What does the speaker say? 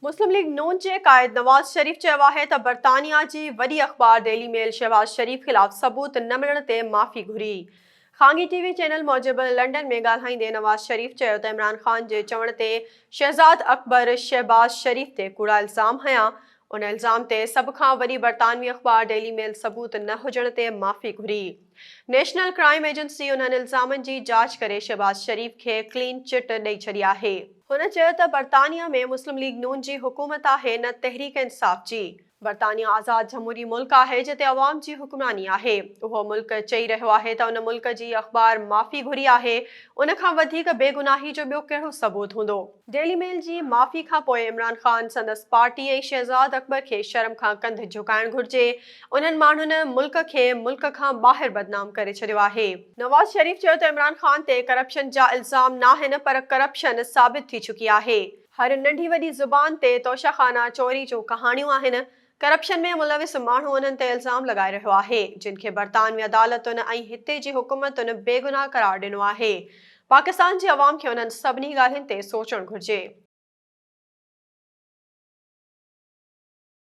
مسلم league نون جي قائد نواز شريف چيو آهي ته برطانيا جي وڏي اخبار ڊيلي ميل شهباز شريف خلاف ثبوت نه ملڻ تي معافي گهري. خانگي ٽي وي چينل موجب لنڊن ۾ ڳالهائيندي نواز شريف چيو ته عمران خان جي چوڻ تي شهزاد اڪبر شهباز شريف تي ڪوڙا الزام هنيا، ان الزام تي سڀ کان وڏي برطانوي اخبار ڊيلي ميل ثبوت نه هجڻ تي معافي گهري. نيشنل ڪرائيم ايجنسي انهن الزامن جي جاچ ڪري شهباز شريف کي ڪلين چٽ ڏئي ڇڏي آهي. هن چيو ته برطانيا ۾ مسلم ليگ نون جي حڪومت آهي نه تحريڪ انصاف جي. برطانيا آزاد جمهوري ملڪ آهي جتي عوام جي حڪمراني آهي. اهو ملڪ چئي رهيو آهي ته ان ملڪ جي اخبار معافي گهري آهي، ان کان وڌيڪ بيگناهي جو ٻيو ڪهڙو ثبوت هوندو. ڊيلي ميل جي معافي کان پوء عمران خان، سندس پارٽي ۽ شهزاد اڪبر کي شرم کان ڪنڌ جهڪائڻ گهرجي، انهن ماڻهن ملڪ کي ملڪ کان ٻاهر بدنام ڪري ڇڏيو آهي. نواز شريف چيو ته عمران خان تي ڪرپشن جا الزام ناهن پر ڪرپشن ثابت ٿي چڪي آهي، هر ننڍي وڏي زبان تي توشه خانه چوري جون ڪهاڻيون آهن، ڪرپشن ۾ ملوث ماڻهو انهن تي الزام لڳائي رهيو آهي، جن کي برطانوي عدالتن ۽ هتي جي حڪومتن بيگناهه قرار ڏنو آهي، پاڪستان جي عوام کي انهن سڀني ڳالهين تي سوچڻ گهرجي.